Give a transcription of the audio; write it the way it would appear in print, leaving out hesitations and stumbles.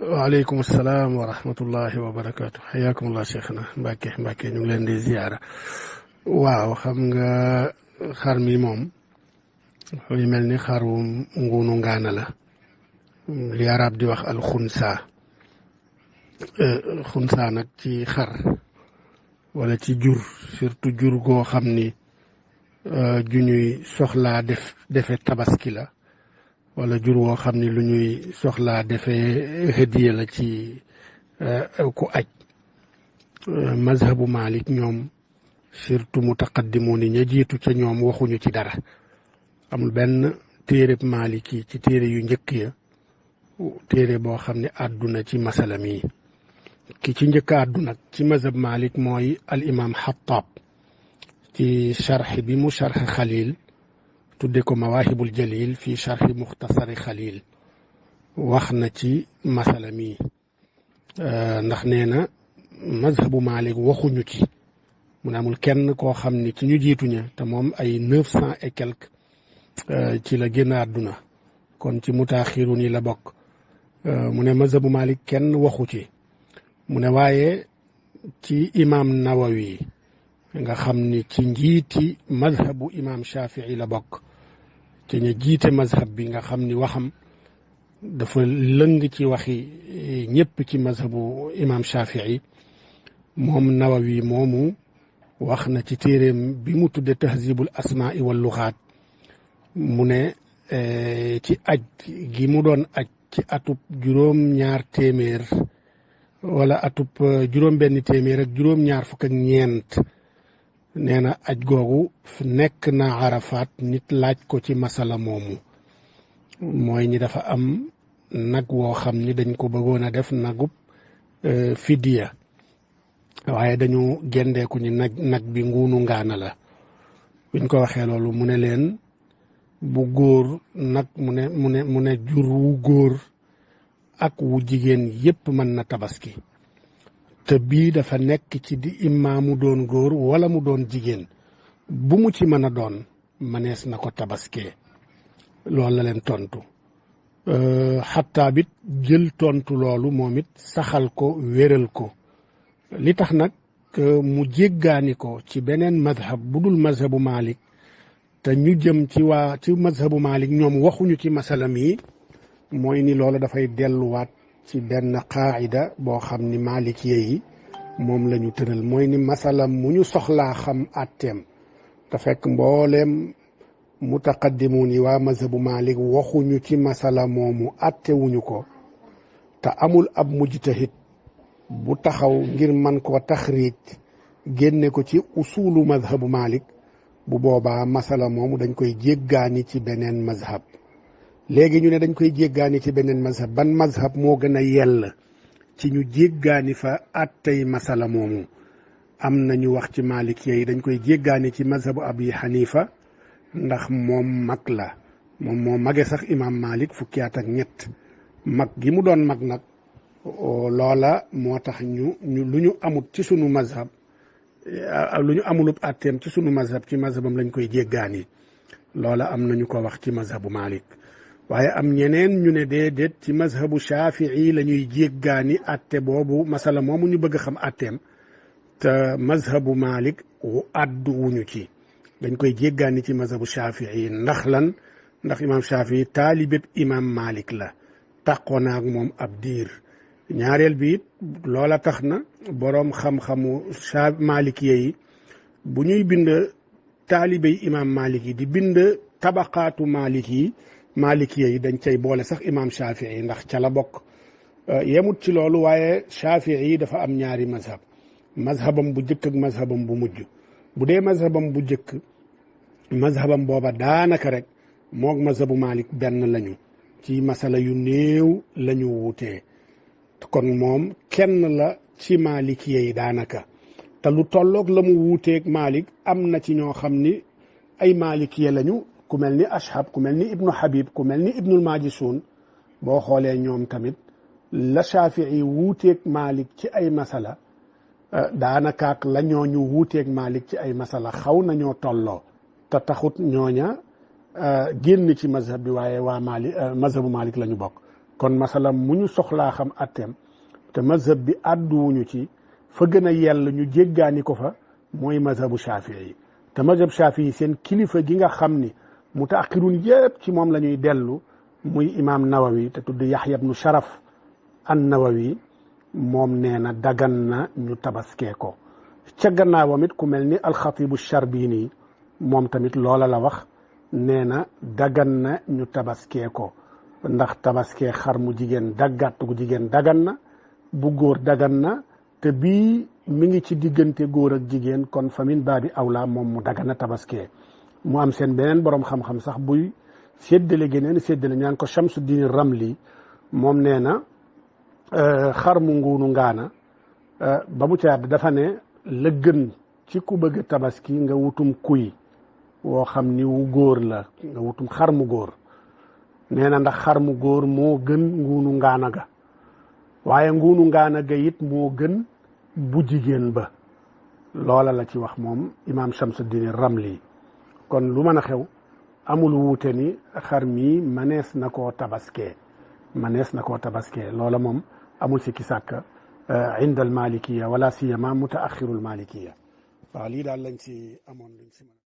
waaleykum salaam wa rahmatullahi wa barakaatu xayaakumullah cheikhna Mbàkke ñu ngi leen di ziyaara. waaw xam nga xar mi moom yu mel ni xaru nguunu ngaana la li arab di wax al xunsa nag ci xar wala ci jur surtout jur goo xam ni ju ñuy soxlaa defe tabaski la wala jur woo xam ni lu ñuy soxlaa defee hëdiya la ci ku aj. mazhabu Malik ñoom surtout mutaqaddimuun yi ña jiitu ca ñoom waxuñu ci dara. amul benn téereb Maliki ci téere yu njëkk ya téere boo xam ne àdduna ci masala mi. ki ci njëkk àdduna ci mazhab Malik mooy al imam Xattaab ci charx bi mu charx Xalil tudde ko Mawaahibul Jalil fi charxi muxtasari Xalil wax na ci masala mi ndax nee na mazhabu Malik waxuñu ci mu ne amul kenn koo xam ni ci ñu jiituña te moom ay 900 et quelque ci la génn àdduna kon ci mutaaxirun yi la bokk. mu ne mazhabu Malik kenn waxu ci mu ne waaye ci imam Nawawi nga xam ni ci njiiti mazhabu imam Shafii la bokk te ñu jiite mazhab bi nga xam ni waxam dafa lëng ci waxi ñëpp ci mazhabu imam Shafii. moom Nawawi moomu wax na ci téeréem bi mu tudde tahzibul asmaai wal luxaat mu ne ci aj gi mu doon aj ci atub juróom-ñaar téeméer wala atub juróom-benn téeméer ak juróom-ñaar fukk ak ñeent nee na aj googu nekk na Arafat nit laaj ko ci masala moomu mooy ñi dafa am nag woo xam ni dañ ko bëggoon a def nagub fidiya waaye dañu gendeeku ni nag bi nguunu ngaana la. buñ ko waxee loolu mu ne leen bu góor nag mu ne jur wu góor ak wu jigéen yépp mën na tabaski te bii dafa nekk ci di imma mu doon góor wala mu doon jigéen bu mu ci mën a doon mënees na ko tabaskee. loolu la leen tontu xattaa bit jël tontu loolu moom it saxal ko wéral ko. li tax nag mu jéggaani ko ci beneen mazhab bu dul mazhabu Malik te ñu jëm ci mazhabu Malik ñoom waxuñu ci masala mi mooy ni loolu dafay delluwaat ci benn qaayida boo xam ni Malikiye yi moom la ñu tëral mooy ni masala mu ñu soxlaa xam atteem te fekk mbooleem mutaqaddimuun yi waa mazhabu Malik waxuñu ci masala moomu attewuñu ko te amul ab mujtahid bu taxaw ngir man koo taxriij génne ko ci usulu mazhabu Malik bu boobaa masala moomu dañ koy jéggaani ci beneen mazhab. léegi ñu ne dañ koy jéggaani ci beneen mazhab ban mazhab moo gën a yell ci ñu jéggaani fa attey masala moomu. am na ñu wax ci Malik yi dañ koy jéggaani ci mazhabu Abi Hanifa ndax moom mag la moom moo mage sax imam Malik fukki at ak ñett mag gi mu doon mag nag loola moo tax lu ñu amut ci sunu mazhab lu ñu amulub atteem ci sunu mazhab ci mazhabam lañ koy jéggaani. loola am nañu ko wax ci mazhabu Malik waaye am ñeneen ñu ne déedéet ci mazhabu Shafii la ñuy jéggaani atte boobu masala moomu ñu bëgg a xam atteem te mazhabu Malik addu wuñu ci dañ koy jéggaani ci mazhabu Shafii ndax lan ndax imam Shafii taalibeb imam Malik la taqoo na ak moom ab diir. ñaareel bi it loola tax na boroom xam-xamu Malikiye yi bu ñuy bind taalibey imam Malik yi di bind tabaqaatu Malikiye yi dañ cay boole sax imam Shafii ndax ca la bokk. yemut ci loolu waaye Shafii yi dafa am ñaari mazhabam bu jëkk ak mazhabam bu mujj. bu dee mazhabam bu jëkk mazhabam booba daanaka rek moog mazhabu Malik benn lañu ci masala yu néew lañu wutee kon moom kenn la ci Malikiye yi daanaka te lu tolloog la mu wuuteeg Malik am na ci ñoo xam ni ay Malikiye lañu ku mel ni Ashhab ku mel ni Ibnu Habib ku mel ni Ibnul Majishun boo xoolee ñoom tamit la Shafii wuuteeg Malik ci ay masala daanakaak la ñooñu wuuteeg Malik ci ay masala xaw nañoo tolloo te taxut ñooña génn ci mazhab bi waaye waa Malik mazhabu Malik la ñu bokk. kon masala mu ñu soxlaa xam atteem te mazhab bi àdduwuñu ci fa gën a yell ñu jéggaani ko fa mooy mazhabu Shafii yi te mazhab Shafii yi seen kilifa gi nga xam ni mutaaxirun yépp ci moom la ñuy dellu muy imaam Nawawi te tudd Yaxya ibnu Sharaf an Nawawi moom nee na dagan na ñu tabaskee ko ca gannaawam it ku mel ni alxatibu Sharbini moom tamit loola la wax nee na dagan na ñu tabaskee ko ndax tabaskee xar mu jigéen gàtt gu jigéen dagan na bu góor dagan na te bii mi ngi ci diggante góor ak jigéen kon famin baabi awla moom mu dagan na tabaskee mu am seen beneen borom xam-xam sax buy séddale geneen séddale ñaan ko Shamsuddin Ramli moom nee na xar mu nguunu ngaana ba mu ca dafa ne la gën ci ku bëgg tabaski nga wutum kuy woo xam ni wu góor la nga wutum xar mu góor nee na ndax xar mu góor moo gën nguunu ngaana ga waaye nguunu ngaana ga it moo gën bu jigéen ba loola la ci wax moom imaam Shamsuddin Ramli kon lu mën a xew amul wuute ni xar mi manees na koo tabaskee loola moom amul si ki sàkk inda al malikiya wala siyama mutaaxirul malikiya waaw lii daal lañ ci amoon luñ si